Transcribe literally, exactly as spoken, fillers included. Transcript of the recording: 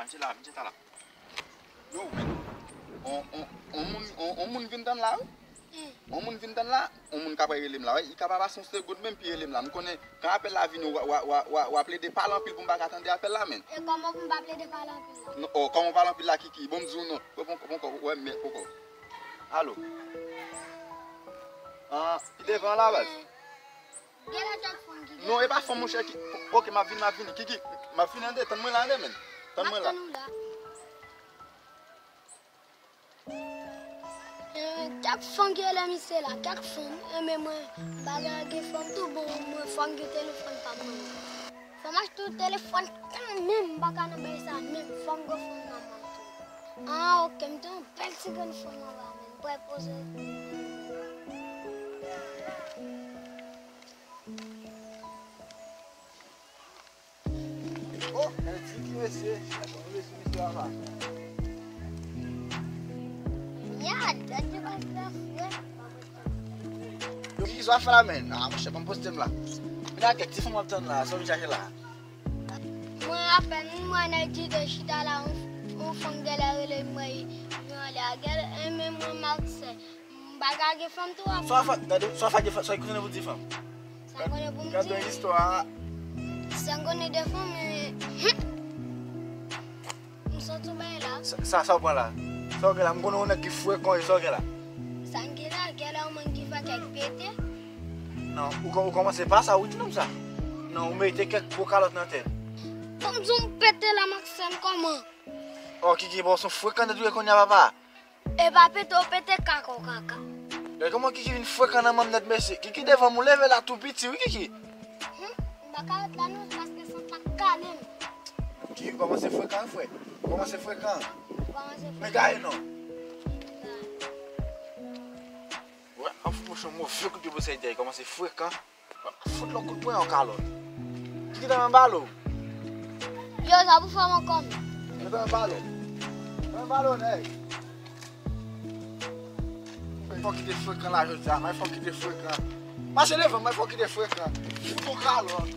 Vin chita la, vin chita la. Yo, men. On, on, on moun, on, on moun vin tann la, wi. On moun vin tann la, on moun k ap rele m la, wi. Li ka pa pase yon segonn menm, pi rele m la. M konnen, kan apèl la vini, w a, w a, w a, w a, w a plede pale anpil pou m pa ka tande apèl la, men. E kòman pou m pa plede pale anpil la? Non, oh, kòman pale anpil la, Kiki? Bon, m di w non. Poko, poko, wè, men, poko. Alo. Ah, ki devan la, baz? Genlè kèk fanm ki... Non, e pa fanm, monchè, ki... Ok, m ap vini, m ap vini. Kiki, m ap vini, tande, tann mwen la, tande, men. Tann mwen la. Tann ou la. Eh, kèk fanm ki rele misye la, kèk fanm. Eh, men mwen, m pa ka gen fanm tou, bon, mwen, fò m gen telefòn pa m nan men. Fò m achte yon telefòn kanmenm, m pa ka nan bay sa menm, fò m gen fanm nan men tou. Ah, ok, m te yon bèl ti grenn fanm anba men, m pral poze. Oh, men di ki mesye, bon mesye, mesye apa. Ya, dat yo pa fè frè. Yo, ki sa w ap fè la, men? Ah, monchè, pa m poste m la. Men a kèk ti fanm w ap tann la, sa w vin chache la? Mwen apèn, mwen nèg di de chita la, yon, yon fanm gèlè rele mwen, yon lè a gèlè, e men mwen Maksè. M pa ka gen fanm tou ap... Sa w ap fè, gade, sa w ap fè, sa w konnen pou di fanm. Sa konnen pou m di. Gade yon istwa. Sa konnen de fanm, men, hmm. M sot sou bay la. Sa, sa, sa w pran la? Sa w gen la? M konnen yon nèg ki frekan, e sa w gen la? Sa m gen la, gen la yon moun ki fè kèk pete. Non, ou, ou kòmanse pa sa, ou di nonm sa. Non, ou mete kèk gwo kalòt nan tèt. Kòm di w m pete la, Maksè, kòman? Oh, Kiki, bon, se yon frekan nèt ou ye kounye a, papa. E pa pete, ou pete kaka, w kaka. Gade kòman Kiki vin frekan nan manm nèt, mesye. Kiki devan m, ou leve la tou piti, wi, Kiki. Hmm, m pa ka ret la non, paske sant la kale m. Kiki kòmanse frekan, wi, frè. Kòmanse frekan. Kòmanse frekan. Men gaye non. Wè, ap fout mouche yon move kout pye pou sèytè, kòmanse frekan. Fout lòt kout pwen yon kalòt. Kiki tanmen balo. Yo, sa pou fè m ankò m. Yo, tanmen balo. Tanmen balo, nèg. Fò kite frekan la jodi a, may fò kite frekan. Mache devan, may fò kite frekan. Fout yon kalòt.